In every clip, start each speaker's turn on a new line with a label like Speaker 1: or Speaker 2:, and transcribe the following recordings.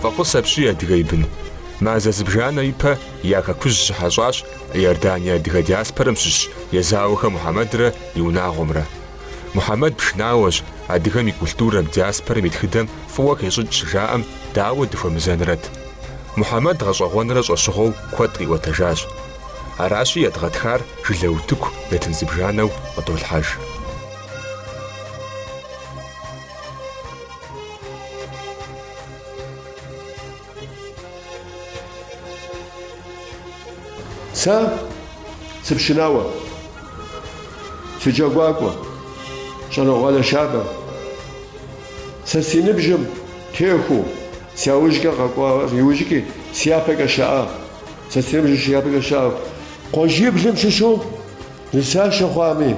Speaker 1: Фӏэхъус апщий, адыгэ и бын. Мазэ зыбжанэ ипэ я хэкужь щыхьэщӏащ Иордание адыгэ диаспорэм щыщ Езауэхэ Мухьэмэдрэ и унагъуэмрэ. Мухьэмэд пшынауэщ, адыгэм и культурэм, диаспорэм и тхыдэм фӏыуэ хещӏыкӏ щыжаӏэм, дауэ дыхуэмызэнрэт? Мухьэмэд гъэщӏэгъуэнрэ щӏэщыгъуэу куэд къиӏуэтэжащ. Аращи, едгъэтхар жылэ утыку нэтын зыбжанэу къыдолъхьэж.
Speaker 2: Сэ сыпшынауэ, сыджэгуакӏуэ, щӏалэгъуалэ шабэ. Сэ си ныбжьым техуэу, сяужькӏэ къэкӏуа иужькӏи си япэкӏэ щыӏа. Сэ си ныбжьым си япэкӏэ щыӏа. Къуажиблым щыщу нысашэ хъуами,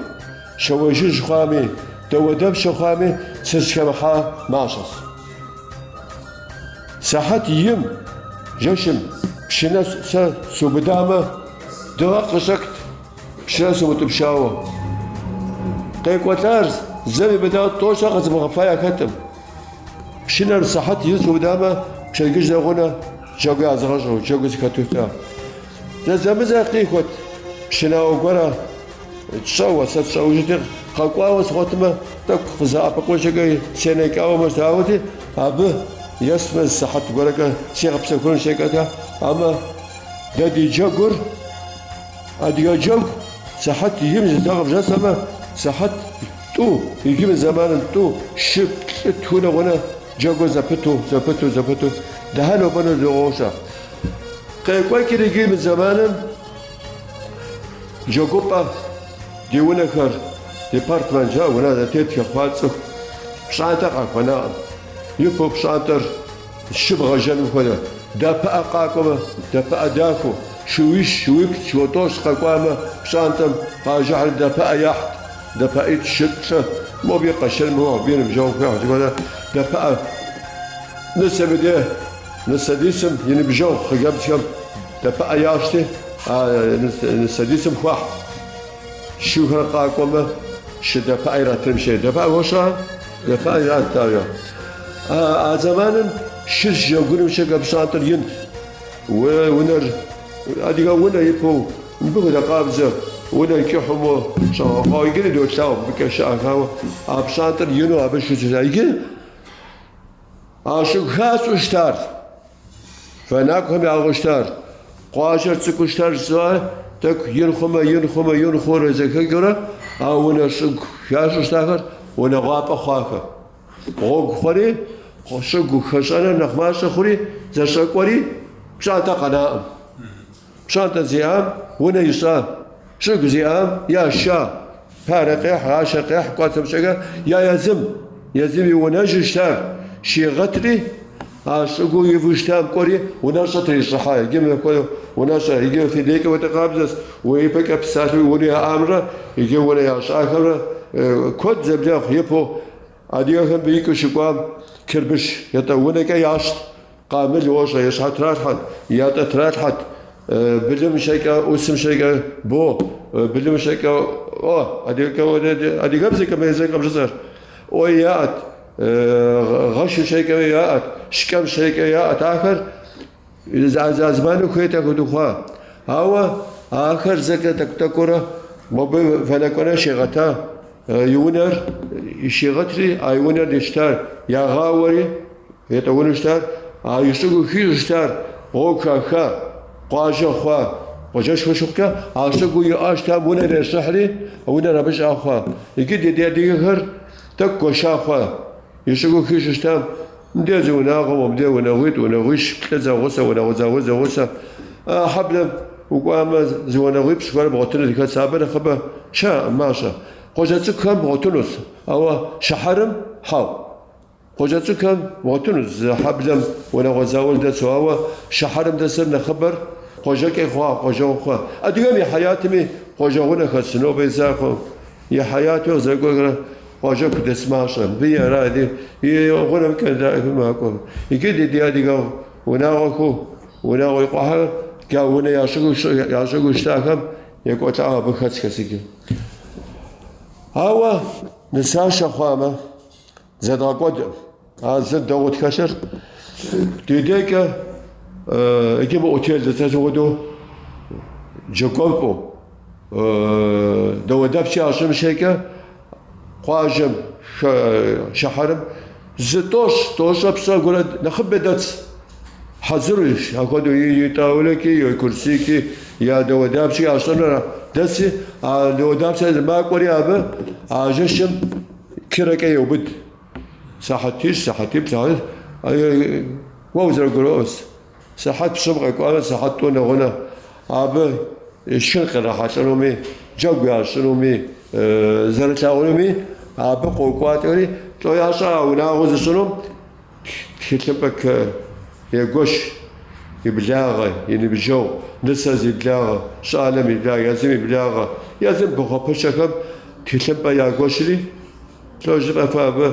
Speaker 2: щауэжыжь хъуами, дауэдапщэ хъуами сызыхэмыхьа мащӏэщ. Сыхьэт им жэщым пшынэ сэ субыдамэ, дыгъэ къыщӏэкт пшынэ сымутӏыпщауэ. Къекӏуэлӏар зэм и быдагъ тӏощӏэ къэзымыгъэфа яхэтым. Пшынэр сыхьэт им субыдамэ, пщэдджыжь нэгъунэ джэгу язгъэщӏу, джэгу сыхэту щыта. Зэзэмызэ къихуэт пшынауэ гуэрэ Тщӏэуэ, сэ тщӏэуэ щыти, къэкӏуауэ сгъуэтмэ, тӏэкӏу къызэӏэпыкъун щхьэкӏэ сенэкӏауэ мэщтауэти, абы естмэ зы сыхьэт гуэрэкӏэ сигъэпсэхун щхьэкӏэ, амэ дэ ди джэгур, адыгэ джэгу, сыхьэт им жысӏэ къыбжесӏэмэ, сыхьэт тӏу, иджы мы зэманым тӏу, щы, плӏы, тху нэгъунэ джэгур зэпыту, зэпыту, зэпыту, дыхьэ нобэ дыгъуощӏэ. Къекӏуэкӏыр иджы мы зэманым Джэгупӏэ, ди унэхэр, департмент жаӏэ унэ зэтетхэр хъуа цӏыху пщӏантӏэ къахуэнаӏым. Ипэу пщӏантӏэр щыбгъэжэным хуэдэ. Дэпыӏэ къакӏуэмэ, дэпыӏэ дахэу, шууищ, шууиплӏ, шууэ тӏощӏ къэкӏуамэ, пщӏантӏэм къажыхьыр дэпыӏэ яхьт, дэпыӏитӏ, щы, плӏы, мобы къэшэн мыхуэхъу, абы ныбжьэгъу хуехь, зыхуэдэ дэпыӏэ нысэм и де, нысэдисым и ныбжьэгъу хъыджэбзхэм Дэпыӏэ ящти, а нысэдисым хуахьт. Шухэр къакӏуэмэ, шы дэпыӏэ иратыным щей. Дэпыӏэ уощӏэ? Дэпыӏэ иратт ар. А зэманым шыр щыджэгуным щхьэкӏэ пщӏантӏэр инт. Унэр, адыгэ унэ ипэу, мыбы хуэдэ къабзэ, унэр кӏыхьу мо щӏэгъэкъуауэ иджыри долъагъу мыбыкӏэ щыӏэхауэ. А пщӏантӏэр ину абы щытыжа. Иджы а щӏыгу хащӏэу щытар. Вэнакӏуэхэм яӏыгъыу щытар, къуажэр цӏыкӏуу щытар жысӏар, тӏэкӏу ин хъумэ, ин хъумэ, ин хъуурэ зэхэкӏыурэ, а унэ щӏыгу хащӏэу щытахэр унэгъуапӏэ хъуахэ. Гъуэгу хъури, щӏыгу хэщӏэныр нэхъ мащӏэ хъури, зэщӏэкӏуэри, пщӏантӏэ къэнаӏым. Пщӏантӏэ зиӏам унэ ищӏа, щӏыгу зиӏам яща, парэ къехь, ахъшэ къехь, кӏуэцӏым щӏыгэ, я езым, езым и унэжьу щытар щигъэтри, а щӏыгуу иву щытам кӏуэри унэщӏэ трищӏыхьа. Иджы мыпхуэдэу унэщӏэ, иджы фи дежкӏэ хуэдэ къабзэщ, уи ипэкӏэ псалъэуи унэ яӏамрэ, иджы унэ ящӏахэмрэ куэд зэблэхъу ипэу адыгэхэм мыбы икӏыу щыкӏуам чырбыш ятӏэ унэкӏэ ящӏт. Къамыл уощӏэ, ещхьэ тралъхьэт, ятӏэ тралъхьэт, былым щхьэкӏэ, ӏусым щхьэкӏэ бо, былым щхьэкӏэ ӏуэ, адыгэбзэкӏэ мезэкӏэ къыбжысӏэр, ӏуэ яӏэт, гъэшым щхьэкӏэ яӏэт, шкӏэм щхьэкӏэ яӏэт, ахэр а зэманым хуейт апхуэдэу хъуа. Ауэ ахэр зэкӏэ тӏэкӏу-тӏэкӏуурэ мобы вэнэкӏуэнэр щигъэта и унэр щигъэтри, а и унэр ищтар ягъауэри, Ятӏэ унэу щытар, а и щӏыгуу хищӏэу щытар, гъуэгу хаха, къуажэ хъуа, къуажэшхуэ щыхъукӏэ, а щӏыгуу иӏа щытам унэр ещӏыхьри, унэр абы щыӏэ хъуа. Иджы ди адыгэхэр тӏэкӏу гуэша хъуа. И щӏыгуу хищӏэу щытам, мыбдеж зы унагъуэ, мобдей унагъуитӏ, унагъуищ, плӏы зэгъусэ, унагъуэ заул зэгъусэ. А хьэблэм укӏуамэ, зы унагъуипщӏ гуэр бгъуэтыну зыхэтс, абы нэхъыбэ щыӏэкъым, мащӏэ. Къуажэ цӏыкӏухэм бгъуэтынущ, ауэ щыхьэрым хьэу. Къуажэ цӏыкӏухэм бгъуэтынущ зы хьэблэм унагъуэ заул дэсу, ауэ щыхьэрым дэсыр нэхъыбэр къуажэкӏэ хъуа, къуажэгъу хъуа. Адыгэм и хьэятми къуажэгъунэ хэс, нобэ и закъуэм и хьэяту къызэрыкӏуэхэрэ. къуажэку дэс мащӏэ, мыбы ара ди и гъунэмкӏэ даӏэхэр макӏуэ. Иджы ди ди адыгэ унагъуэхэу, унагъуэ икъухьэр я унэ ящӏыгуу щытахэм екӏуэлӏауэ абы хэтхэс иджы. Ауэ нысашэ хъуамэ, зэдгъэкӏуэдкъым. А зыр дэгъуэу тхэлъыр ди декӏэ иджы мы отель зэтесым хуэдэу джэгуапӏэу дауэдапщэ ящӏыным щхьэкӏэ къуажэм щыхьэрым зы тӏощӏ, тӏощӏрэ пщӏэ гуэрэ нэхъыбэ дэтс. Хьэзыру апхуэдэу и тӏэулэкӏи, и курсикӏи, я дауэдапщи ящӏынур дэси, а дауэдапщэр макӏуэри абы а жэщым кирэкӏэ еубыд. Сыхьэтищ, сыхьэтиплӏ, сыхьэт, уэ узэрыгурыӏуэс. Сыхьэт пщӏым къэкӏуамэ, сыхьэт тӏу нэгъунэ абы шхын кърахьэлӏэнуми, джэгу ящӏынуми, зэрылъагъунуми, абы къокӏуалӏэри, лӏо ящӏэ а унагъуэ зыщӏынум тхылъымпӏэ егуэш и благъэ, и ныбжьэгъу, нысэр зи благъэ, щӏалэм и благъэ, езым и благъэ, езым пыхъуэпыщэхэм тхылъымпӏэ ягуэшри, Лӏо жыфӏэфэ абы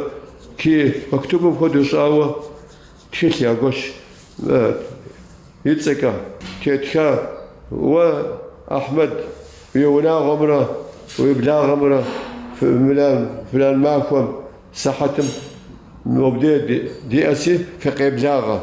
Speaker 2: ки мактубым хуэдэу щӏауэ тхылъ ягуэш и цӏэкӏэ тетха уэ, Ахьмэд, уи унагъуэмрэ уи благъэмрэ фылан махуэм сыхьэтым мобдей диӏэси фыкъеблагъэ.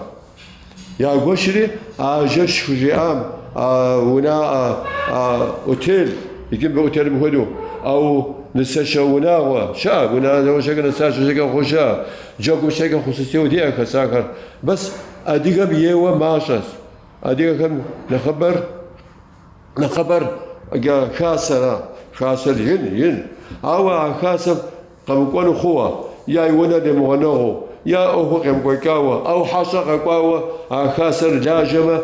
Speaker 2: Ягуэшри, а жэщ хужиӏам, а уна, а отель, иджы мыбы отелым хуэдэу, ау нысэшэ унагъуэ щыӏэ, унагъуэ щхьэкӏэ нысащӏэ щхьэкӏэ хъу щыӏэ, джэгум щхьэкӏэ хъусусийуэ диӏэхэс ахэр. Бэс адыгэм ейуэ мащӏэщ. Адыгэхэм нэхъыбэр, нэхъыбэр хасэра, хасэр ин, ин. Ауэ а хасэм Къэмыкӏуэну хъууэ, я и унэр емыгъуэнэгъуу, я ӏуэхур къемыкӏуэкӏауэ, ау хьэщӏэ къэкӏуауэ а хасэр лажьэмэ,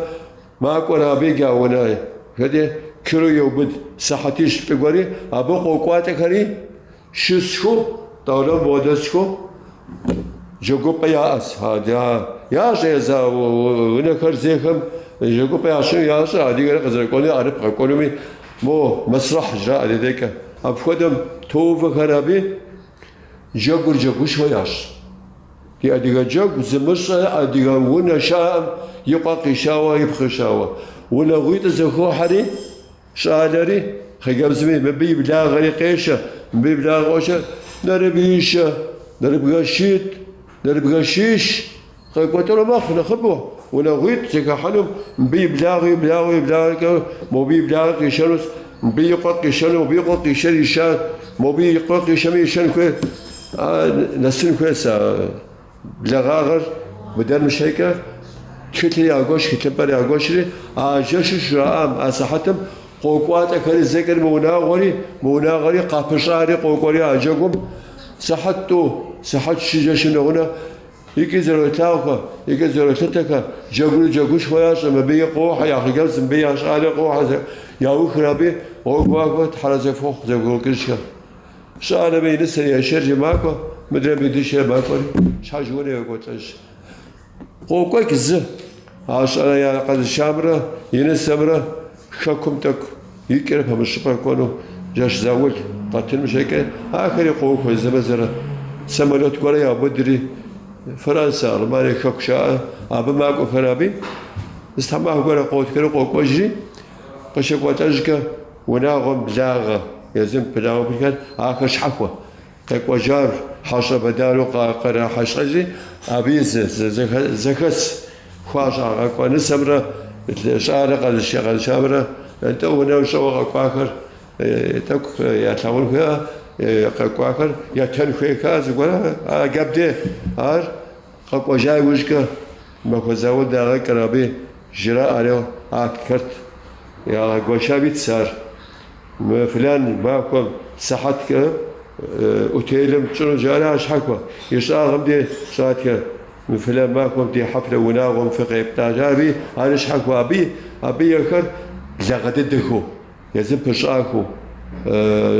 Speaker 2: макӏуэр абы иджы а унэ хэти киру еубыд сыхьэтищ плӏы гуэри, абы къокӏуалӏэхэри щысхэу, тӏэулэм бгъэдэсхэу джэгупӏэ яӏэс. Ящӏэ езы а унэхэр зейхэм джэгупӏэ ящӏыну ящӏэ, адыгэр къызэрыкӏуэнури, арып къэкӏуэнуми, Мо мэсрэхь жраӏэ ди декӏэ. Апхуэдэм тоувэхэр аби, джэгур джэгушхуэ ящӏ. Ди адыгэ джэгу зымыщӏэ адыгэ унэ щыӏэкъым и къуэ къишауэ, ипхъу къишауэ. Унагъуитӏыр зэхохьэри, щӏалэри, хъыджэбзми, мыбы и благъэри къешэ, мыбы и благъэ къошэ, нэрыбгищэ, нэрыбгэ щитӏ, нэрыбгэ щищ. Къекӏуэлӏэну мэхъу нэхъыбэу, унагъуитӏ зэхыхьэнум, мыбы и благъи, и благъи, и благъэкӏэ, мобы и благъэ къишэнущ, мыбы и къуэр къишэну, мобы и къуэр къишэр иша, мобы и къуэр къишэми ишэн хуей, нэсын хуейс а благъагъэр быдэным щхьэкӏэ, тхылъыр ягуэш, тхылъымпӏэр ягуэшри, а жэщыр щыжаӏам, а сыхьэтым къокӏуалӏэхэри зэкӏэри мы унагъуэри, мы унагъуэри къапыщӏари къокӏуэри а джэгум сыхьэт тӏу, сыхьэт щы жэщым нэгъунэ, Икӏи зэролъагъухэ, икӏи зэролъытэхэ, джэгури джэгушхуэ ящӏэ, мыбы и къохьэ, я хъыджэбз, мыбы я щӏалэ къохьэ, яухыр аби, гъуэгу махуэ Тхьэрэ зэхуохъу зэбгрокӏыжхэ. Щӏалэми и нысэр ешэжри макӏуэ, мыдрейм и дышэр макӏуэри, щхьэж унэ йокӏуэлӏэж. Къокӏуэкӏ зы, а щӏалэ я къэзышамрэ и нысэмрэ Хэкум тӏэкӏу икӏрэ пэмыщӏыпӏэ кӏуэну жэщ заул къэтыным щхьэкӏэ ахэри къохуэ зэзэмызэрэ самолет гуэрэ яубыдри, Францэ, Алмание хэку щаӏэ, абы макӏуэхэр аби, зы тхьэмахуэ гуэрэ къотхэри къокӏуэжри, къыщекӏуэлӏэжкӏэ унагъуэм благъэ, езым благъэ пылъхэр, ахэр щхьэхуэ. Къекӏуэжар хьэщӏэ бэдарэу кърахьэлӏэжри, абы и зэхэс хуащӏа къэкӏуа нысэмрэ щӏалэ къэзышамрэ нтӏэ унэм щӏэуэ къэкӏуахэр тӏэкӏу ялъагъун хуейуэ къэкӏуахэр ятэн хуейхэ зыгуэр абде ар къэкӏуэжа иужькӏэ махуэ заул дагъэкӏыр абы жраӏэри актхэрт ягъэгуэшам итщ ар. Мы фылан махуэм сыхьэткӏэ отелым тщӏыну жаӏэри ар щхьэхуэ. И щӏагъым де щӏатхэ мы фылан махуэм ди хьэфлэ унагъуэм фыкъеплъа жаӏэри ари щхьэхуэ. Абы абы ехэр благъэ дыдэхэу, езым пыщӏахэу,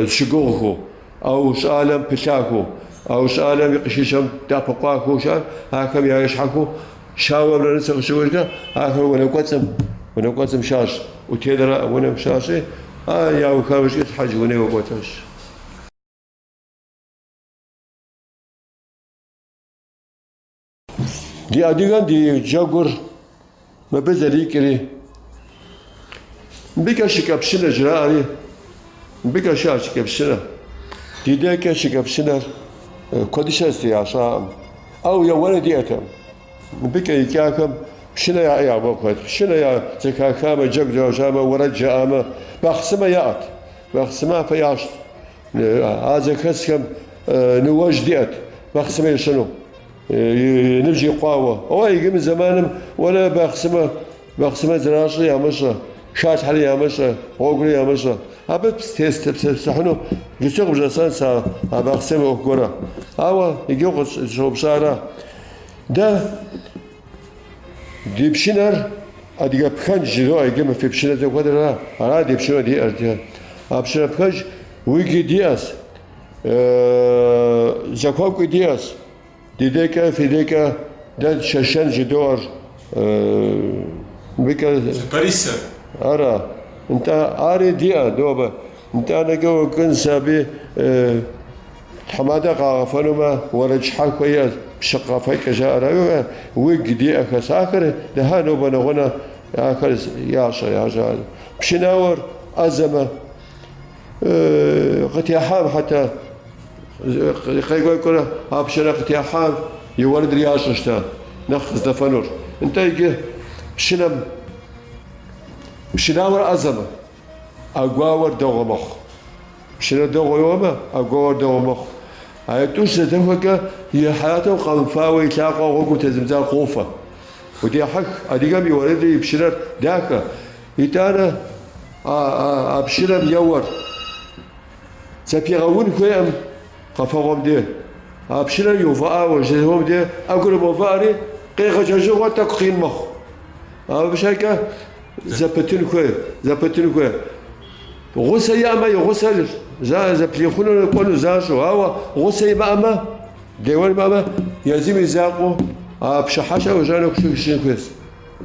Speaker 2: зыщыгугъхэу, ау щӏалэм пылъахэу, ау щӏалэм и къыщишэм дэӏэпыкъуахэу щыӏэр ахэм я щхьэхуэу Щауэмрэ нысэ къыщыкӏуэжкӏэ, ахэр унэ кӏуэцӏым, унэ кӏуэцӏым щащӏ, отелрэ унэм щащӏи, ар яуха иужькӏэ щхьэж унэ йокӏуэлӏэж. Ди адыгэм ди джэгур мыбы зэрикӏри, мыбыкӏэ шыкӏэпшынэ жраӏэри, мыбыкӏэ щыӏэ шыкӏэпшынэ. Ди декӏэ шыкӏэпшынэр куэдыщэ ящӏакъым. Ау еуэни диӏэтэкъым. Мыбыкӏэ икӏахэм пшынэ яӏэ ямыхъуэт. Пшынэ я зэхахамэ, джэгу зэхащӏамэ, уэрэд жаӏамэ, бахъсымэ яӏэт. Бахъсымафэ ящӏт. А зэхэсхэм ныуэжь диӏэт, бахъсымэ ищӏыну. И ныбжь икъуауэ. Ауэ иджы мы зэманым уэрэ бахъсымэ, бахъсымэ зэращӏри ямыщӏэ, халъхьэри ямыщӏэ, гъуэгури ямыщӏэ. Абы тепсэлъыхьыну иджыпсту къыбжесӏэнщ а бахъсымэ ӏуэху гуэрэ. Ауэ иджы укъыщӏэупщӏара? Дэ ди пшынэр адыгэ пхэнж жыдоӏэ, иджы мы фи пшынэ зэхуэдэра? Ара ди пшынэ диӏэр. А пшынэ пхэнж уиги диӏэщ, зэхуэкӏуи диӏэщ. Ди декӏэ, фи декӏэ дэ шэшэн жыдоӏэр мыбыкӏэ.
Speaker 1: Борисэ.
Speaker 2: Ара. Нтӏэ, ари диӏэ нобэ. Нтӏанэкӏэ укӏынс аби тхьэмадэ къагъэфэнумэ, уэрэд щхьэхуэ иӏэщ, пщы къэфэкӏэ жаӏэр. Ауэ уигу диӏэхэщ. Ахэр дыхьэ нобэ нэгъунэ ахэр ящӏэ, ящӏэ. Пшынауэр ӏэзэмэ, къытехьам хьэтэ къекӏуэкӏурэ а пшынэ къытехьам и уэрэдыр ящӏэ щыта, нэхъ къыздэфэнур. Нтӏэ иджы пшынэм пшынауэр ӏэзэмэ. ӏэгуауэр дэгъуэ мэхъу. Пшынэ дэгъуэ еуэмэ, ӏэгуауэр дэгъуэ мэхъу. А тӏур щызэдэхуэкӏэ и хьэятым къэмыфауэ и лъакъуэ гъуэгум тезымыдзар къофэ. Удехьэх, адыгэм и уэрэдыр и пшынэр дахэ. Итӏанэ а пшынэм еуэр зэпигъэун хуейкъым къэфэгъуэм де. А пшынэр иувыӏауэ щызэхэуэм де ӏэгур мэувыӏэри къегъэкӏэжыгъуэр тӏэкӏу къин мэхъу. Абы щхьэкӏэ Зэпытын хуей, зэпытын хуей. Гъусэ иӏэмэ, и гъусэр зэблихъуну кӏуэну защӏэу, ауэ гъусэ имыӏэмэ, деуэн имыӏэмэ, езым и закъуэу а пщыхьэщхьэр ущӏэну щыщын хуейщ.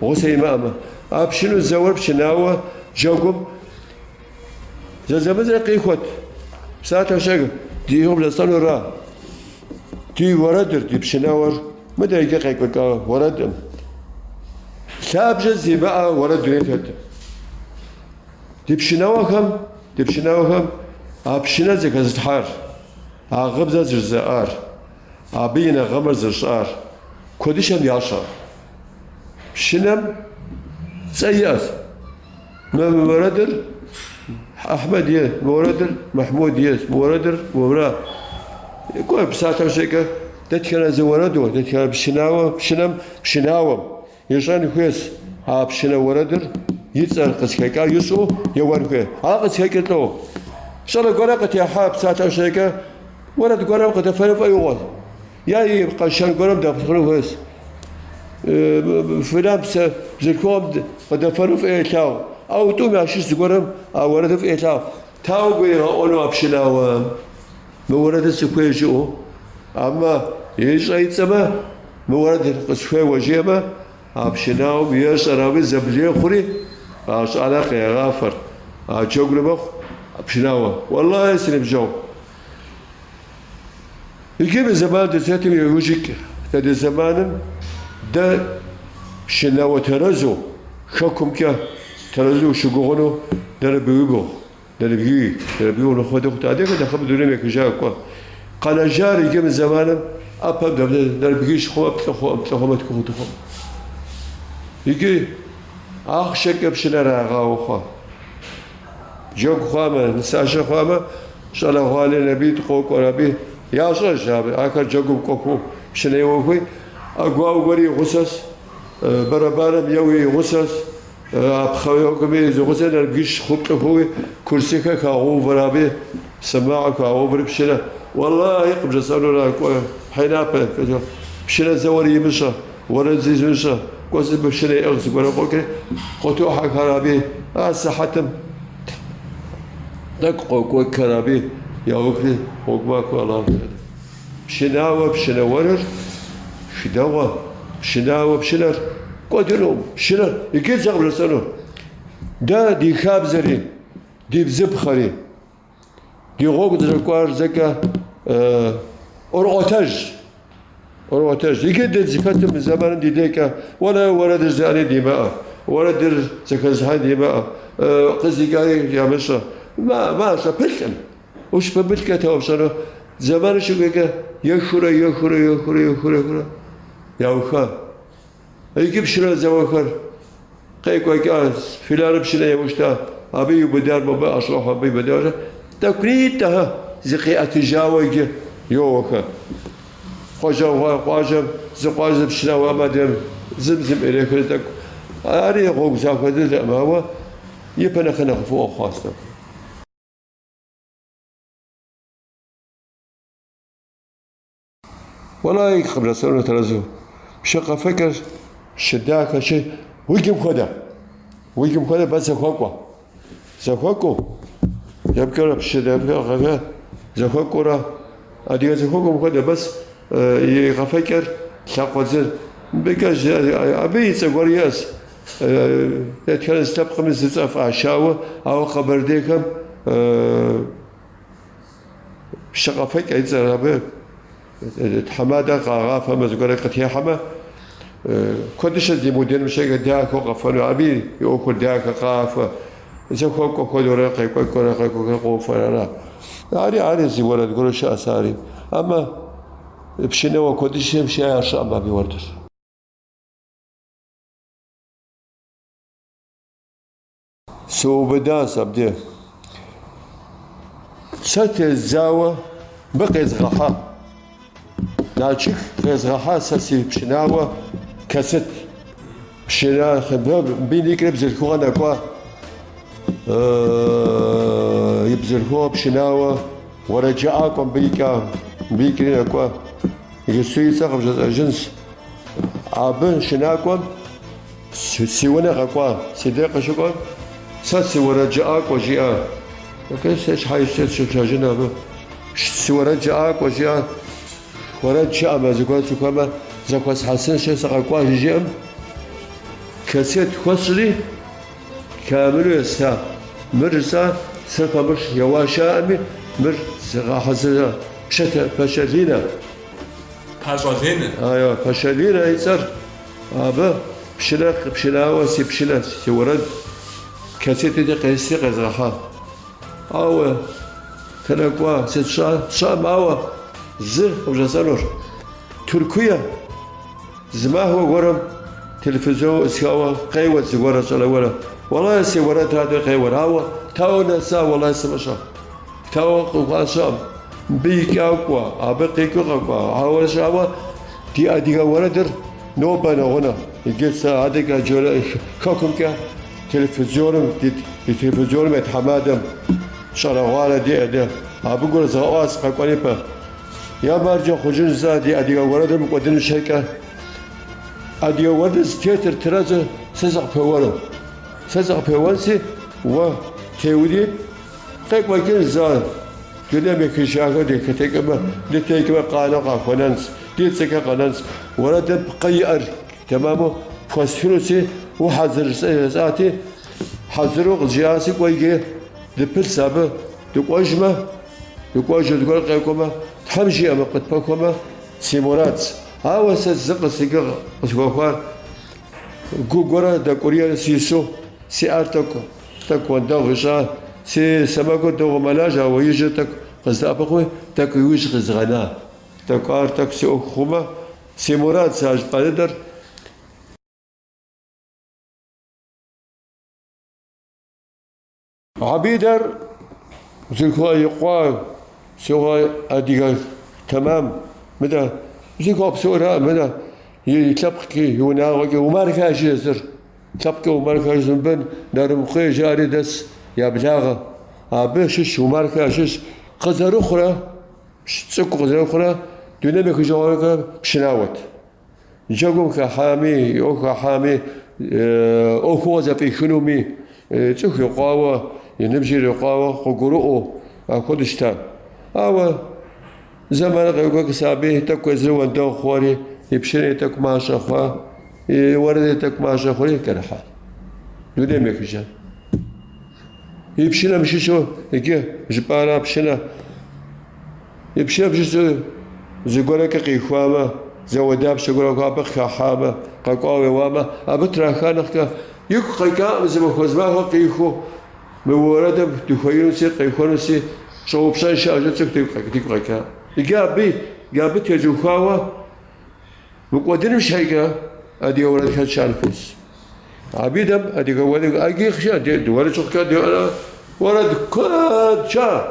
Speaker 2: Гъусэ имыӏэмэ. А пшынэу зэуэр пшынауэ джэгум зэзэмызэ къихуэт. Псалъэ щӏэг ди къыбжесӏэнура? Ди уэрэдыр, ди пшынауэр мыдэ иджы къекӏуэкӏа уэрэдым. Лъабжьэ зимыӏэ уэрэд дунейм тетым. Ди пшынауэхэм, ди пшынауэхэм а пшынэр зэхэзылъхьар, а гъыбзэр жызыӏар, абы и нэгъэмэр зыщӏар куэдыщэм ящӏэ. Пшынэм цӏэ иӏэщ. Мы уэрэдыр Ахьмэд ейщ, мы уэрэдыр Мыхьмуд ейщ, мы уэрэдыр мыра. Кӏуэ, псалъэм щхьэкӏэ, дэтхэнэ зы уэрэду, дэтхэнэ пшынауэ, пшынэм, пшынауэм ищӏэн хуейщ а пшынэ уэрэдыр и цӏэр къызыхэкӏар ищӏэу еуэн хуей. Ар къызыхэкӏыр лӏо. Щӏалэ гуэрэ къытехьа псалъэм щхьэкӏэ, уэрэд гуэрэм къыдэфэну фӏэигъуэщ. Я и къэшэн гуэрым дэплъыну хуейщ. Фылан псэ бзылъхугъэм къыдэфэну фӏы елъагъу. Ауэ тӏум ящыщ зыгуэрым а уэрэдыр фӏы елъагъу. Тауэ гуригъэӏуэну а пшынауэм мы уэрэдыр сыхуей жиӏэу. Амэ ищӏэ и цӏэмэ, мы уэрэдыр къысхуеуэ жиӏэмэ, а пшынауэм ещӏэр абы зэблехъури, а щӏалэр къегъафэр. А джэгур мэхъу пшынауэ. Уэллахьи, си ныбжьэгъу. Иджы мы зэман дызэтым иужькӏэ, дэ ди зэманым дэ пшынауэ тэрэзу, хэкумкӏэ тэрэзу ущыгугъыну нэрыбгибгъу, нэрыбгий, нэрыбгибгъу нэхъ хуэдэ хъут. Адрейхэр нэхъыбэ дунейм ехыжа кӏуэ. Къэнэжар иджы мы зэманым ӏэпэм нэрыбгищ хъумэ, плӏы хъуӏым, плӏы хъумэ, тху хъу. Иджы ахъшэкӏэ пшынэр ягъауэ хъуа. Джэгу хъуамэ, нысащэ хъуамэ, щӏалэгъуалэ набитӏ къокӏуэр аби, ящӏэж абы, ахэр джэгум кӏуэху пшынэ еуэхуи, ӏэгуауэ гуэри и гъусэщ, бэрэбанэм еуи и гъусэщ, а пхъэ еуэхэми зы гъусэ нэрыбгищ хъу плӏы хъууи, курсыхэр хагъэувэр аби, сэмагъэ хагъэувэри пшынэ. Уэллахьи, къыбжесӏэнура, кӏуэ, хьейнапэ, пшынэ зэуэри имыщӏэ, уэрэд зимыщӏэ, кӏуэ зы пшынэ иӏыгъ зыгуэрэ къокӏри, къытохьэхэр аби, а сыхьэтым тӏэкӏу къокӏуэкӏхэр аби, яухри, гъуэгу махуэ Аллахьым жеӏэ. Пшынауэ пшынэуэныр дэгъуэ, пшынауэ пшынэр кӏуэдынукъым, пшынэр иджы сэ къыбжесӏэну. Дэ ди хабзэри, ди бзыпхъэри, ди гъуэгу дызэрыкӏуар зэкӏэ ӏуэрыӏуэтэжщ. ӏуэрыӏуэтэжь. Иджы дызыхэтым мы зэманым ди декӏэ уэлэ уэрэдыр жызыӏэни димыӏэ, уэрэдыр зэхэзыхьэни димыӏэ, къыздикӏари ямыщӏэ. Мащӏэ пылъкъым. Ущыпымылъкӏэ дауэ пщӏэну зэманыр щыкӏуэкӏэ ехыурэ, ехыурэ, ехыурэ, ехыурэ, ехыурэ яуха. Иджы пшынэ зэуэхэр къекӏуэкӏа, филаным пшынэ еуэу щыта, абы иубыдар мобы ӏэщӏохьэ, абы иубыдар тӏэкӏунитӏэхэ зыкъиӏэтыжауэ иджы йоуэхэ. Къуажэ къуажэм зы къуажэ зы пшынауэ адрейм зым зым ирехыр тӏэкӏу. Ари гъуэгу захуэ дыдэкъым, ауэ ипэ нэхъ нэхъыфӏыӏуэ хъуащ тӏэкӏу. Уэлэхьи, къыбжесӏэну тэрэзу. Пщы къэфэкӏэр щыдахэщи, уджым хуэдэ. Уджым хуэдэ бэ зэхуэкӏуэ. Зэхуэкӏуэу, епкӏэрэ пщы къэфэ зэхуэкӏуэурэ, адыгэ зэхуэкӏуэм хуэдэ бэс и къэфэкӏэр лъакъуэдзыр. Мыбыкӏэ абы и цӏэ гуэр иӏэщ. Дэтхэнэ зы лъэпкъми зы цӏэ фӏащауэ, ауэ къэбэрдейхэм Пщы къэфэкӏэ и цӏэр абы тхьэмадэ къагъафэмэ, зыгуэрэ къытехьэмэ, куэдыщэ здимыудыным щхьэкӏэ дахэу къэфэну, абы и ӏуэхур дахэ къафэ, зэхуэкӏуэ хуэдэурэ къекӏуэкӏуэрэ къекӏуэкӏуэрэ къофэр ара. Ари, ари зы уэрэд гуэру щыӏэщ ари. Амэ пшынауэ куэдыщэм щыӏэ щыӏэм абы и уэрэдыр. Сыубыдащ абде. Сэ тездзауэ мыбы къезгъэхьа. Налшык къезгъэхьа сэ си пшынауэ кассет. Пшына мыбы никӏри бзылъхугъэ нэкӏуа. И бзылъхугъэ пшынауэ уэрэджыӏакӏуэ мыбы икӏа, мыбы икӏри нэкӏуа. Иджыпсту и цӏэ къыбжесӏэжынщ. Абы щынакӏуэм Си унэ къэкӏуа, си дей къыщыкӏуэм, сэ сыуэрэджыӏакӏуэ жиӏа. Окей, сэ щхьэ ищӏэ сыщыпщэжын абы. Сыуэрэджыӏакӏуэ жиӏа. Уэрэд щыӏэмэ, зыгуэр сыхуэмэ, зэхуэсхьэсынщи, сыкъэкӏуа жиӏэм, кассет хуэсщӏри, камилу еста. Мыр жысӏа, сэ фӏэмыщӏ еуа щыӏэми, мыр зыгъэхьэзыра Пщэтэ Пащӏэ Линэ.
Speaker 1: Пащӏэ Ленэ.
Speaker 2: Айуэ, Пащӏэ Линэ и цӏэр. Абы пшынэ пшынауэ си пшынэ, си уэрэд кассетыди къести къезгъэхьа. Ауэ тэнэ кӏуа, сыт щӏа, сщӏэӏым, ауэ зы къыбжесӏэнур. Тыркуе зы махуэ гуэрым телевизор ӏусхауэ къеуэт зыгуэрэ щӏалэ гуэрэ. Уэлэхьи, си уэрэдрати къеуэр, ауэ тауэ нэса, уэлэхьи, сымыщӏэ. Тауэ къыхуа сщӏэӏым. Мыбы икӏауэ кӏуа, абы къикӏыу къэкӏуа. Ауэ щӏауэ ди адыгэ уэрэдыр нобэ нэгъунэ. Иджы сэ адэкӏэ джорэ хэкумкӏэ телевизорым, ди телевизорым я тхьэмадэм щӏалэгъуалэ диӏэ дэ. Абы гурызгъэӏуащ къэкӏуэн ипэ. Я марджэ хъужын жысӏа ди адыгэ уэрэдыр мыкӏуэдын щхьэкӏэ. Адыгэ уэрэдыр зытетыр тэрэзу сэ сыкъыпеуэну. Сэ сыкъыпеуэнси, уэ теуди, Къекӏуэкӏын зэ, дунейм ехыжахэр дыхэтекӏымэ, дытекӏымэ къанэу къахуэнэнщ, ди цӏэкӏэ къэнэнщ. Уэрэдым пкъы иӏэр тэмэму пхуэстхынуси, ухьэзыр жысӏати, хьэзыру къызжиӏаси, кӏуэ иджы дыпылъщ абы, дыкӏуэжмэ, дыкӏуэжу зыгуэр къекӏуэмэ, Тхьэм жиӏэмэ, къытпэхуэмэ, си мурадщ. Ауэ сэ зы къысикӏыгъ къысхуэхуар гу гуэрэ дэкӏурийрэ сису, си ӏэр тӏэкӏу Тӏэкӏу уэндэгъу ищӏа, си сэмэгур дэгъуэу мэлажьэ, ауэ ижьыр тӏэкӏу къыздэӏэпыкъуи, тӏэкӏу иужь къизгъэна. Тӏэкӏу ар тӏэкӏу си ӏуэху хъумэ, си мурадщ а жыпӏа дыдэр. Абидэр бзылъхугъэ и къуэ сыгъуэ адыгэ тэмэм, мыдэ бзылъхугъэ псора, мыдэ и лъэпкъкӏи, и унагъуэкӏи, Умархэ ящыщ езыр. Лъэпкъкӏэ Умархэ ящыщ мыбы Нарымыкъуей жаӏэри дэс я благъэ. Абы щыщ Умархэ ящыщ къызэрыхъурэ, цӏыкӏу къызэрыхъурэ дунейм ехыжыгъуэкӏэ пшынауэт. Джэгум хыхьами, и ӏуэху хыхьами, ӏуэхугъуэ зэфӏихынуми, цӏыху ирикъуауэ, и ныбжь ирикъуауэ къыгурыӏуэу апхуэдэу щыта. Ауэ Зэман къекӏуэкӏ абы тӏэкӏу езыр уэндэгъу хъуэри, и пшынэри тӏэкӏу мащӏэ хъуа, и уэрэди тӏэкӏу мащӏэ хъури кӏэрыхьа. Дунейм ехыжа. И пшынэм щыщу иджы жыпӏара пшынэ. И пшынэм щыщу зыгуэрэкӏэ къихуамэ, Дауэдапщэ гуэр абы къыхахьамэ, къэкӏуауэ еуамэ, абы траха нэхъкӏэ игу къэкӏакъым зы махуэ зы махуэ къихуэу мы уэрэдым дыхуеинуси, къехуэнуси, щӏэупщӏэн щыӏэщ цӏыху дигу къэкӏа. Иджы абы, абы тезухуауэ мыкӏуэдыным щхьэкӏэ адыгэ уэрэдхэр щыӏэн хуейщ. Абы идэм адыгэ уэрэд ӏэджи щыӏэ, уэрэд щыхъукӏэ уэрэд куэд щыӏэ.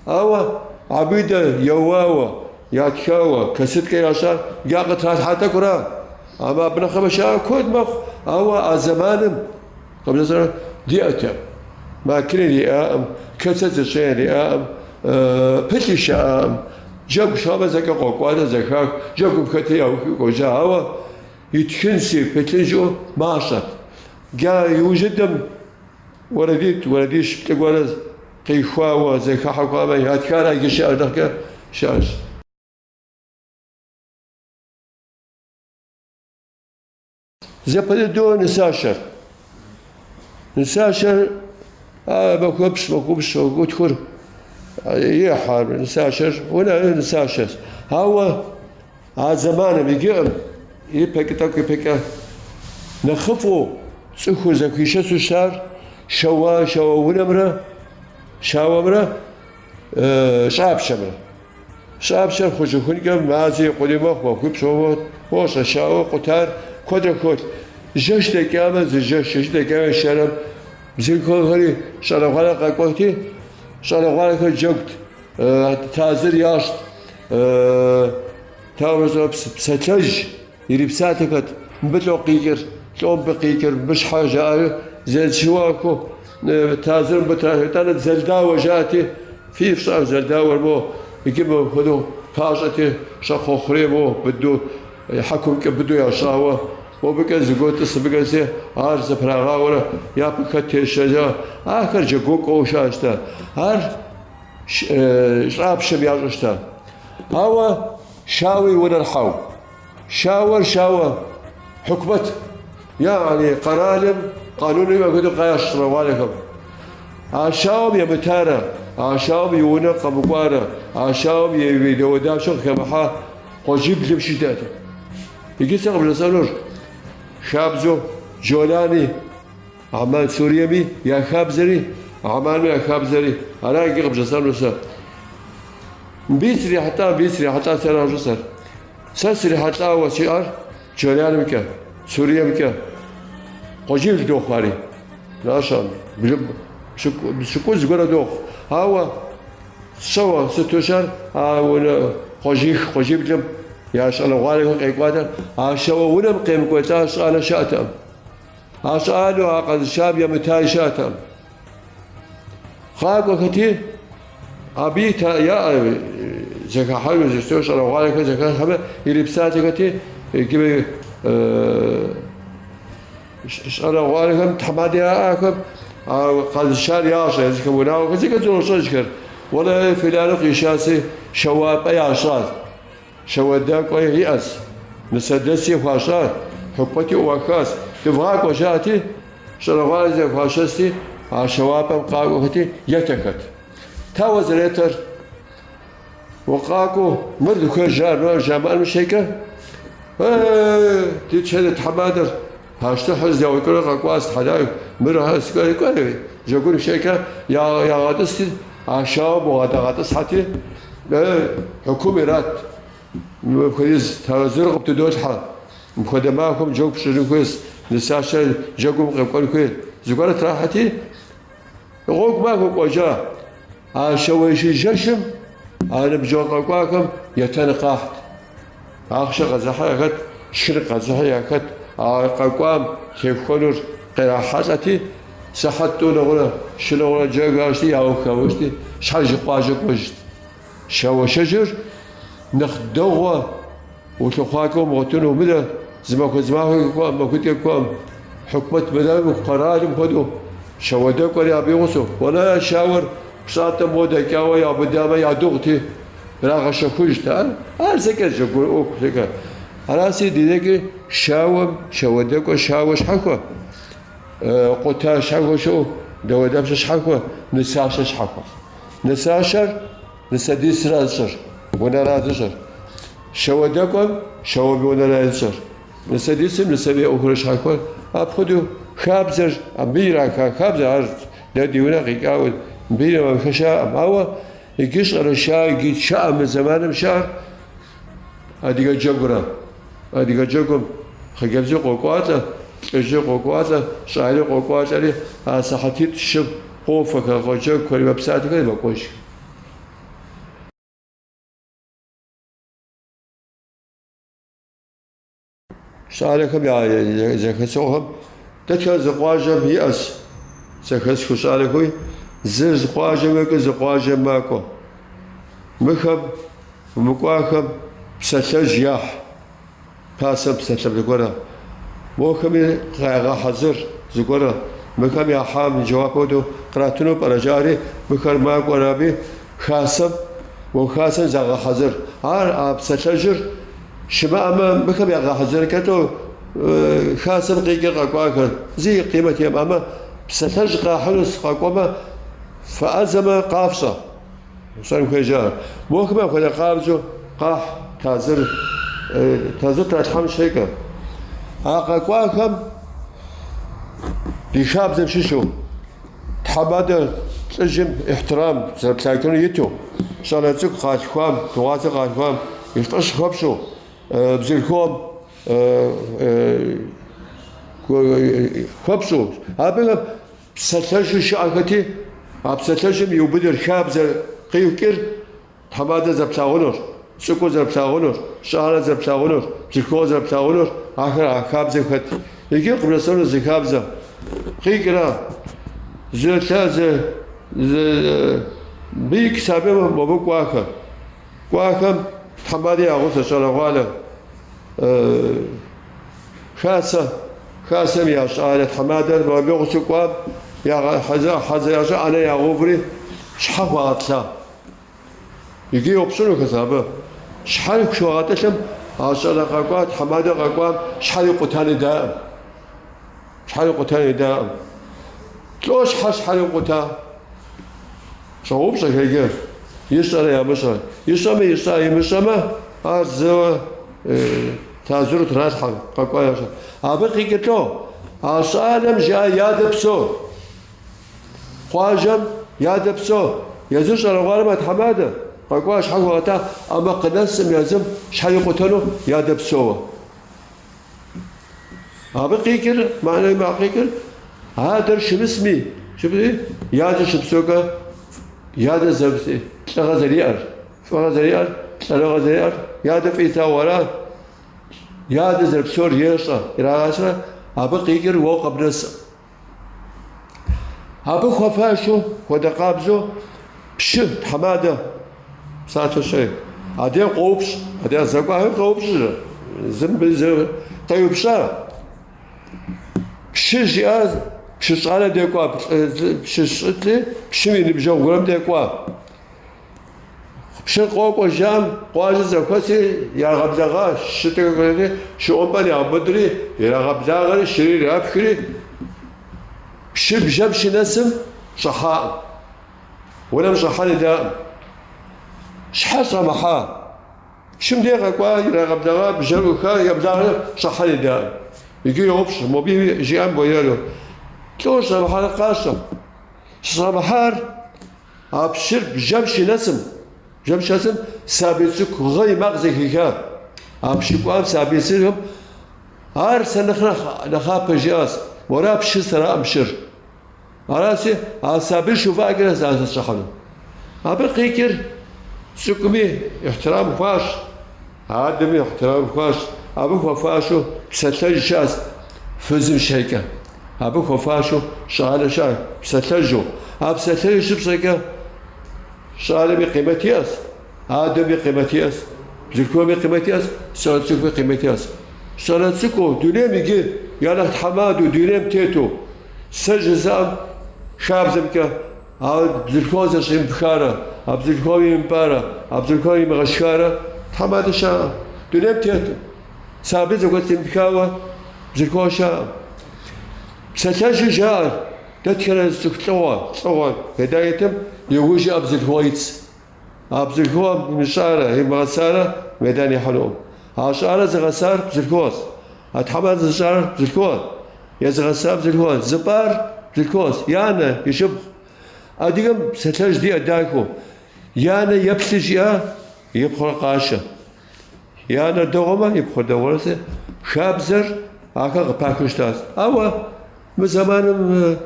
Speaker 2: Ауэ абы идэ еуауэ, ятхауэ, кассеткэ ящӏар я къытралъхьа тӏэкӏура. Амэ абы нэхъыбэ щыӏэ куэд мэхъу, ауэ а зэманым къыбжесӏэр диӏэтэкъым. Макини диӏакъым, кассет зыщӏыни диӏакъым, пылъи щыӏакъым. Джэгу щыӏэмэ зэкӏэ къокӏуалэ зэхах, джэгум хэти яухи кӏуэжа, ауэ итхынси, пылъын жыӏэу мащӏэт. Джа иужь дыдэм Уэрэдитӏ, уэрэдищ плӏы гуэрэ къихуауэ, зэхыхьэ хуамэ, ятхар иджы щыӏэ нэхъкӏэ щыӏэщ. Япэ дыдэу нысащэр. Нысащэр махуэпщӏ, махуипщӏ, махуитхур ехь ар нысащэр, унэ нысащэщ. Ауэ А зэманым иджыӏым ипэкӏэ тӏэкӏу ипэкӏэ нэхъыфӏу цӏыхур зэхуишэсу щытар щауэ щауэ унэмрэ щауэмрэ щӏапщэмрэ. Щӏапщэр хъужыхункӏэ мазэ и къудей мэхъу, махуипщӏ уощӏэ, щауэ къутар куэдрэ холъ. Жэщ дэкӏамэ, зы жэщ, жэщ дэкӏамэ щэрэм бзылъхугъэхэри щӏалэгъуалэ къэкӏуэти, щӏалэгъуалэхэр джэгут. Тазыр ящӏт, тауэ псалъэжь ирипсалъэхэт, мыбы лӏо къикӏыр, лӏо мыбы къикӏыр, мыбы щхьэ жаӏэри зэщыуахэу тазыр мыбы тралъхьэ. Итӏанэ зэлдауэ жаӏэти, фи фщӏэӏэ зэлдауэр мо, иджы мыпхуэдэу пащӏэти, щӏакхъуэ хъурей мо быдэу, хьэкумкӏэ быдэу ящӏауэ, мобыкӏэ зыгуэр тӏыс, мыбыкӏэ зи ар зэпрагъауэрэ япэ хэт тещэ жаӏэ. Ахэр джэгу кӏуэу щыӏэщ дэ. Ар щӏапщэм ящӏу щыта. Ауэ щауэ и унэр хьэу. Щауэр щауэ хьукумэт, яни къэралым къануным апхуэдэу къащ щӏалэгъуалэхэм. А щауэм емытарэ, а щауэм и унэ къэмыкӏуарэ, а щауэм и дауэдапщэ къыхэмыхьа къуажиблым щыщ диӏэт. Иджы сэ къыбжесӏэнур хабзэу Джолани Амман Суриеми я хабзэри, Амманми я хабзэри, ара иджы къыбжесӏэну сэ. Мыбы срихьэлӏа, мыбы срихьэлӏа сэра жысӏэр. Сэ срихьэлӏауэ сиӏэр Джоланымкӏэ, Суриемкӏэ. Къуажибл дохъу ари. Нащэ, пщыкӏуз зыгуэрэ дохъу. Ауэ сщӏэуэ сыту щыӏэр а унэ къуажих, къуажиблым я щӏалэгъуалэхэр къекӏуалэр а щауэ унэм къемыкӏуэлӏа щӏалэ щыӏэтэкъым. А щӏалэу а къэзышам емытаи щыӏэтэкъым. Къакӏуэхэти, абы яӏэ зэхыхьэну зыщту щӏалэгъуалэхэр зэхыхьэмэ, ирипсалъэхэти, иджы щӏалэгъуалэхэм тхьэмадэ яӏэхэм а къэзышар ящӏэ, езыхэм унагъуэхэр зэкӏэ зэрощӏэжхэр. Уэлэ филану къишаси, щауапӏэ ящӏащ. Щауэдэкӏуэ иӏэщ, нысэдэси хуащӏащ, хьукумэти ӏуахащ. Дывгъакӏуэ жаӏэти, щӏалэгъуалэ зэхуашэсти, а щауапӏэм къакӏуэхэти, етэхэт. Тауэ зэретэр? Укъакӏуэу мыр дыхуейщ жаӏэр, мыр жамыӏэну щхьэкӏэ, Ей, ди чылэ тхьэмадэр, пащтыхьыр зэуэкӏыурэ къэкӏуащ, тхьэлай, мыр кӏуэ, джэгун щхьэкӏэ ягъэтӏысти, А щауэм бгъэдагъэтӏысхьэти, хьукум ират, мыпхуэдиз тазыр къыптыдолъхьэ, мыпхуэдэ махуэм джэгу пщӏыжын хуейщ, нысащэр джэгум къекӏуэн хуей. Зыгуэрэ трахьэти, гъуэгу махуэ кӏуэжа. А щауэишэ жэщым а ныбжьэгъу къэкӏуахэм етэн къахьт. Ахъшэ къэзыхьи яхэт, шхын къэзыхьи яхэт, а къэкӏуам техуэнур къырахьэлӏэти, сыхьэт тӏу нэгъунэ, щы нэгъунэ джэгащти, яухаущти, щхьэж и къуажэ кӏуэжт. Щауэшэжыр нэхъ дэгъуэ улъыхъуакӏэ умыгъуэтыну, мыдэ зы махуэ зы махуэкӏэ кӏуэм, махуитӏкӏэ кӏуэм, хьукумэт мыдэм къэралым хуэдэу щауэдэкӏуэри абы и гъусэу. Уэлэ щауэр пщӏантӏэм моуэ дэкӏауэ яубыдамэ ядыгъути, Ирагъэщэхужт ар, ар зэкӏэ джэгу ӏуэху зэкӏэ. Араси ди декӏи щауэм, щауэдэкӏуэ щауэ щхьэхуэ, къута щхьэхуэ щыӏэу, дауэдапщэ щхьэхуэ, нысащэ щхьэхуэ. Нысащэр нысэдисра зыщӏыр, унэра зыщӏыр. Щауэдэкӏуэм щауэм и унэра ищӏэр. Нысэдисым нысэм и ӏуэхур щхьэхуэр. Апхуэдэу хабзэр, абы ираха хабзэр, ар дэ ди унэ къикӏауэ мыбы ирамыха щыӏэкъым. Ауэ иджы щӏэрыща, иджы щыӏэ мы зэманым щыӏэр адыгэ джэгура. Адыгэ джэгум хъыджэбзи къокӏуалӏэ, лӏыжьи къокӏуалӏэ, щӏали къокӏуалӏэри, а сыхьэтитӏ-щым къофэхэр, къоджэгухэри, мэпсалъэхэри мэкӏуэж. Щӏалэхэм я зэхэсыгъуэхэм дэтхэнэ зы къуажэм иӏэщ зэхэсхыу щӏалэхэуи, зыр зы къуажэм мэкӏуэ, зы къуажэм макӏуэ. Мыхэм мыкӏуахэм псалъэжь яхь, пасэм псалъэ зыгуэрэ. Мохэми къагъэхьэзыр зыгуэрэ. Мыхэм яхьам жэуап хуэдэу къратыну пӏэрэ жаӏэри, мыхэр макӏуэр аби хасэм, мо хасэм загъэхьэзыр. Ар а псалъэжьыр щымыӏэмэ, мыхэм ягъэхьэзыркӏэ-тӏэу хасэм къикӏыр къэкӏуахэр зи къимэт иӏэм, амэ псалъэжь къахьыну къэкӏуэмэ, фыӏэзэмэ къафщӏэ. Щӏэн хуей жаӏэр. Мохэм апхуэдэ къабзэу къахь тазыр, тазыр тралъхьэн щхьэкӏэ. А къэкӏуахэм ди хабзэм щыщу тхьэмадэ лӏыжьым ихьтирам зэрыплъагъуну иту, щӏалэ цӏыкӏу къалъхуам, дыгъуасэ къалъхуам и фӏыщӏ хуэпщӏу, бзылъхугъэм хуэпщӏу, абыхэм Псалъэжьу щыӏэхэти, а псалъэжьым иубыдыр хабзэр къикӏыр тхьэмадэ зэрыплъагъунур, цӏыкӏур зэрыплъагъунур, щӏалэр зэрыплъагъунур, бзылъхугъэр зэрыплъагъунур, ахэр а хабзэм хэт. Иджы къыбжесӏэну зы хабзэ къикӏра, зы лъэ, зы, зы бийк сабийм мобы кӏуахэр. Кӏуахэм тхьэмадэ я гъусэ щӏалэгъуалэ. Хасэ, хасэм я щӏалэ тхьэмадэр абы гъусэу кӏуам, ягъэхьэзыр, хьэзыр ящӏа ӏэнэ ягъэуври, щхьэ хуагъэтӏылъа. Иджы еупщӏынухэщ абы. Щхьэр щыхуагъэтӏылъым, а щӏалэ къэкӏуа, тхьэмадэ къэкӏуам щхьэр икъутэн идаӏым. Щхьэр икъутэн идаӏым. Лӏо щхьэ щхьэр икъута? Щӏоупщӏэхэр иджы, ищӏэрэ ямыщӏэ. Ищӏэмэ ищӏа, имыщӏэмэ, ар зыуэ тазыру тралъхьэ, къэкӏуа ящӏэ. Абы къикӏыр лӏо, а щӏалэм жиӏа ядэ псэу. Къуажэм ядэ псэу. Езыр щӏалэгъуалэм я тхьэмадэ, къэкӏуа щхьэ хуагъэта, амэ къынэсым езым щхьэ икъутэну ядэ псэуэ. Абы къикӏыр, мыхьэнэ имыӏэ къикӏыр, адэр щымысми, щымысми, и адэр щыпсэукӏэ, и адэр лӏыгъэ зэриӏэр, фӏыгъэ зэриӏэр, лӏэныгъэ зэриӏэр, и адэр фӏы илъагъуу ара, и адэр зэрыпсэур ещӏэ, ирагъащӏэрэ, абы къикӏыр уэ къыбнэс. Абы хуэфащэу, хуэдэ къабзэу пщы, тхьэмадэ, псалъэ щей. Адрейм къоупщӏ, адрей зэкӏуахэм къоупщӏыр, зым зы къеупщӏа. Пщы жиӏа, пщы щӏалэ декӏуа, пщы щӏытли, пщым и ныбжьэгъу гуэрым декӏуа. Пщыр къокӏуэ жаӏэм, къуажэ зэхуэси ягъэблэгъа, щытӏыхэри, шы ӏумпӏэр яубыдри, ирагъэблагъэри, шыри ирапхри, пщы бжэм щынэсым щӏыхьаӏым. Унэм щӏыхьэн идаӏым. Щхьэ щӏэмыхьа? Пщым дей къэкӏуа, ирагъэблэгъа, бжэр ӏуха, еблагъэри щӏыхьэн идаӏым. Иджы йоупщӏ, мобы жиӏам боеру. Лӏо щӏэмыхьар къащӏэ. Щӏэмыхьар А пщыр бжэм щынэсым, бжэм щынэсым сабий цӏыкӏу гъы и макъ зэхиха. А пщы кӏуам сабий цӏыкӏум ар сэ нэхърэ нэхъапэ жиӏащ, Уэра пщыр, сэраӏым пщыр. Аращи, а сабийр щыувыӏэкӏэрэ сэ сыщӏыхьэну. Абы къикӏыр цӏыкӏуми ихьтирам хуащӏ, адэми ихьтирам хуащӏ, абы хуэфащэу псалъэжь щыӏэщ фызым щхьэкӏэ. Абы хуэфащэу щӏалэ щыӏэ псалъэжьу. А псалъэжь щыпщӏэкӏэ щӏалэми къимэт иӏэщ, адэми къимэт иӏэщ, бзылъхугъэми къимэт иӏэщ, щӏалэ цӏыкӏуми къимэт иӏэщ. Щӏалэ цӏыкӏуу дунейм иджы я нэхъ тхьэмадэу дунейм тету сэ жызыӏэм хабзэмкӏэ а бзылъхугъэ зэщӏимыпхарэ, а бзылъхугъэм имыпӏарэ, а бзылъхугъэм имыгъэшхарэ тхьэмадэ щыӏэкъым. Дунейм тету. Сабий зэкӏуэцӏимыпхауэ бзылъхугъэ щыӏэкъым. Псалъэжьу жаӏэр, дэтхэнэ зы цӏыху лӏыгъуэ, лӏыгъуэ фейда итым и ужьым бзылъхугъэ итщ. А бзылъхугъэм имыщӏарэ, имыгъэсарэ. Медан ихьэнукъым. А щӏалэр зыгъэсар бзылъхугъэщ. А тхьэмадэ зыщӏар бзылъхугъэ, езыгъэсар бзылъхугъэ, зыпӏар бзылъхугъэщ, и анэ, и шыпхъу. Адыгэм псалъэжь диӏэ дахэу, и анэ еплъи жиӏа, и пхъур къашэ. И анэр дэгъуэмэ, и пхъур дэгъуэрэси, хабзэр ахэр къыпахыу щытащ. Ауэ мы зэманым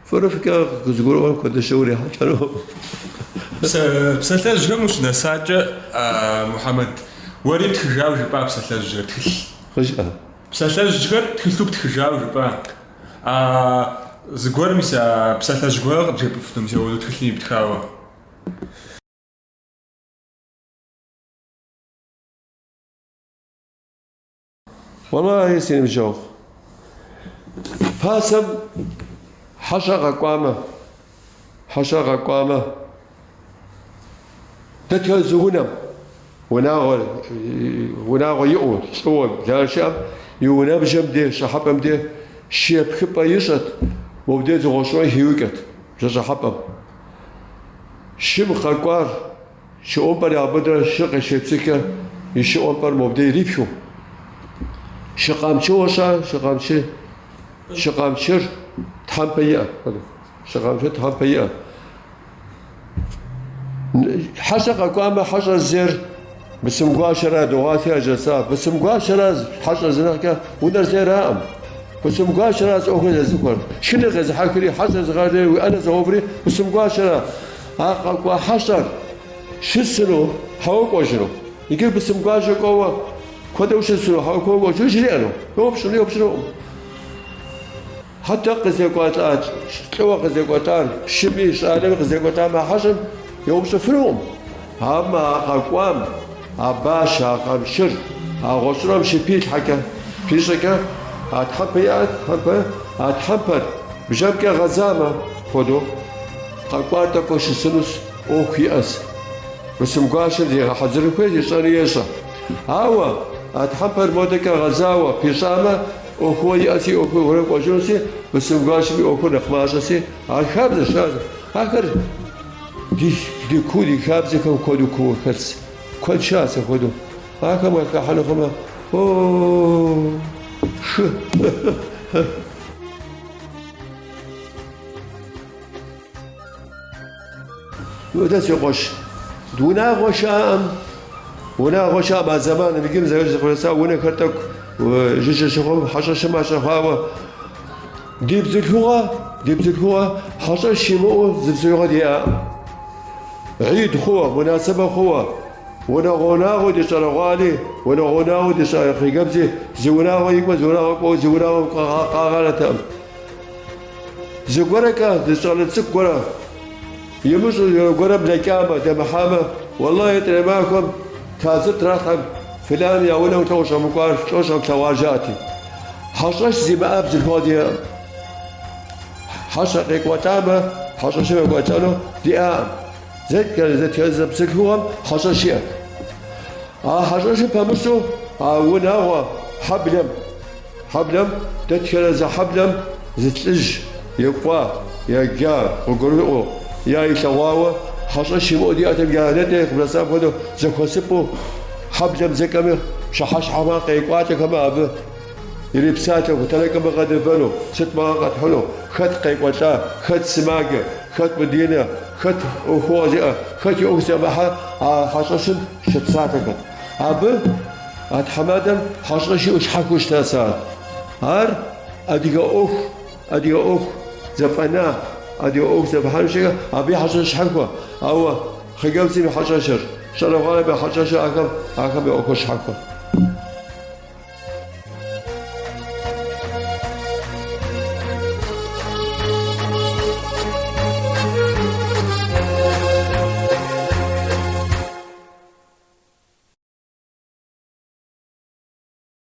Speaker 2: фӏырэ фӏыкӏэ къызыгурыӏуэм куэдыщэ урихьэлӏэну.
Speaker 1: Псалъэжьхэм ущынэсакӏэ, Мухьэмэд, уэри птхыжауэ жыпӏа псалъэжьхэр тхылъ?
Speaker 2: Къыжыӏэ.
Speaker 1: Псалъэжьхэр тхылъу птхыжауэ жыпӏа? Зыгуэр мис а псалъэжь гуэр къыбжепӏыфыну, мис ауэдэу тхылъым иптхауэ?
Speaker 2: Уэлэхьи, си ныбжьэгъу. Пасэм хьэщӏэ къэкӏуамэ, хьэщӏэ къэкӏуамэ, дэтхэнэ зы унэм, унагъуэ, унагъуэ иӏэу, лӏыуэ благъэ щыӏэм, и унэбжэм де, щӏыхьэпӏэм де шы епхыпӏэ ищӏэт, мобдей зы гъущӏыӏунэ хиукӏэт бжэщӏыхьэпӏэм. Шым къэкӏуар Шы ӏумпӏэр яубыдрэ шы къыщепсыхкӏэ и шы ӏумпӏэр мобдей ирипхыу. Шы къамчыуэ щыӏэ, шы къамчы, шы къамчыр тхьэмпэ иӏэ. Шы къамчыр тхьэмпэ иӏэ. Хьэщӏэ къэкӏуамэ, хьэщӏэр зейр бысым гуащэра, дыгъуаси яжесӏа. Бысым гуащэра хьэщӏэр зынэхъкӏэ унэр зейраӏым. Бысым гуащэра ӏуэхур зезыхуэр. Шхыныр къезыхьэхри, хьэщӏэр зыгъажьэри, уи ӏэнэ зыгъэуври бысым гуащэра. А къэкӏуа хьэщӏэр щысыну хьэуэ кӏуэжыну. Иджы бысым гуащэ кӏуэуэ куэдэ ущысыну хьэуэ куэуэ кӏуэжыну жриӏэну. Еупщӏыну, еупщӏынукъым. Хьэтэ къызекӏуэлӏа, лӏыуэ къызекӏуэлӏар, пщыми, щӏалэми къызекӏуэлӏам а хьэщӏэм еупщӏыфынукъым. Амэ а къэкӏуам, а баш, а къамчыр, а гъущӏыӏунэм щыпилъхьэкӏэ, пищӏэкӏэ, а тхьэмпэ иӏэ, тхьэмпэ, а тхьэмпэр бжэмкӏэ гъэзамэ, хуэдэу. Къэкӏуар тӏэкӏуэ щысынущ, ӏуэху иӏэщ. Бысым гуащэм зигъэхьэзырын хуейщ, ищӏэну ещӏэ. Ауэ а тхьэмпэр модэкӏэ гъэзауэ пищӏамэ, ӏуэхугъуэ иӏэщи, ӏуэхугъуэ кӏуэжынущи, бысым гуащэм и ӏуэхур нэхъ мащӏэщи, ар хабзэщ. Ахэр ди куу, ди хабзэхэм куэду кууэ хэлъщ. Куэд щыӏэщ апхуэдэу. Ахэм уахыхьэну хъумэ, о, шы. Дэ си къуэш, унагъуэ щыӏэкъым, унагъуэ щыӏэкъым а зэманым, иджы зэрызэхуэса унэхэр тӏэкӏу жыжьэ щыхъум, хьэщӏэщыр мащӏэ хъуауэ. Ди бзылъхугъэ, ди бзылъхугъэ хьэщӏэщ имыӏэу зы бзылъхугъэ диӏакъым. Гьид хъууэ, мунасэбэ хъууэ, унагъуэ-унагъуэу ди щӏалэгъуали, унагъуэ-унагъуэу ди щӏалэ хъыджэбзи, зы унагъуэ икӏуэ, зы унагъуэ кӏуэуэ, зы унагъуэ къагъанэтэкъым. Зыгуэрэкӏэ, зы щӏалэ цӏыкӏу гуэрэ, имыщӏэу зыгуэрэ блэкӏамэ, дэмыхьамэ, уэлэхьи, етӏуанэ махуэм тазыр тралъхьэм, фыланым я унэм лӏо щӏэмыкӏуар, лӏо щӏэмылъэгъуар жаӏэти. Хьэщӏэщ зимыӏа бзылъхугъэ диӏэкъым. Хьэщӏэ къекӏуэлӏамэ, хьэщӏэщым екӏуэлӏэну диӏакъым. Зэкӏэ дэтхэнэ зы бзылъхугъэм хьэщӏэщ иӏэт. А хьэщӏэщым пэмыщӏу а унагъуэ хьэблэм Хьэблэм, дэтхэнэ зы хьэблэм зы лӏыжь екӏуа, еджа, къыгурыӏуэу, я илъэгъуауэ, хьэщӏэщ имыӏэу диӏэтэм я нэтӏэ къыбжесӏам хуэдэу зэхуэсыпӏэу хьэблэм зэкӏэми пщыхьэщхьэмэ къекӏуалӏэхэмэ абы ирипсалъэу, тэнэкӏэмэ къэдывэну, сыт мыгъэ къэтхьыну, хэт къекӏуэлӏа, хэт сымаджэ, хэт мыдинэ, хэт ӏуэхугъуэ зиӏэ, хэт и ӏуэху зэмыхьэ а хьэщӏэщым щыпсалъэхэт. Абы А тхьэмадэм хьэщӏэщ иӏэу щхьэхуэу щытащ ар. Ар адыгэ ӏуэху, адыгэ ӏуэху зэфӏэна, адыгэ ӏуэху зэфӏыхьэну щыӏэ, абы и хьэщӏэщ щхьэхуэ. Ауэ хъыджэбзым и хьэщӏэщыр, щӏалэгъуалэм я хьэщӏэщыр ахэм, ахэм я ӏуэхур щхьэхуэ.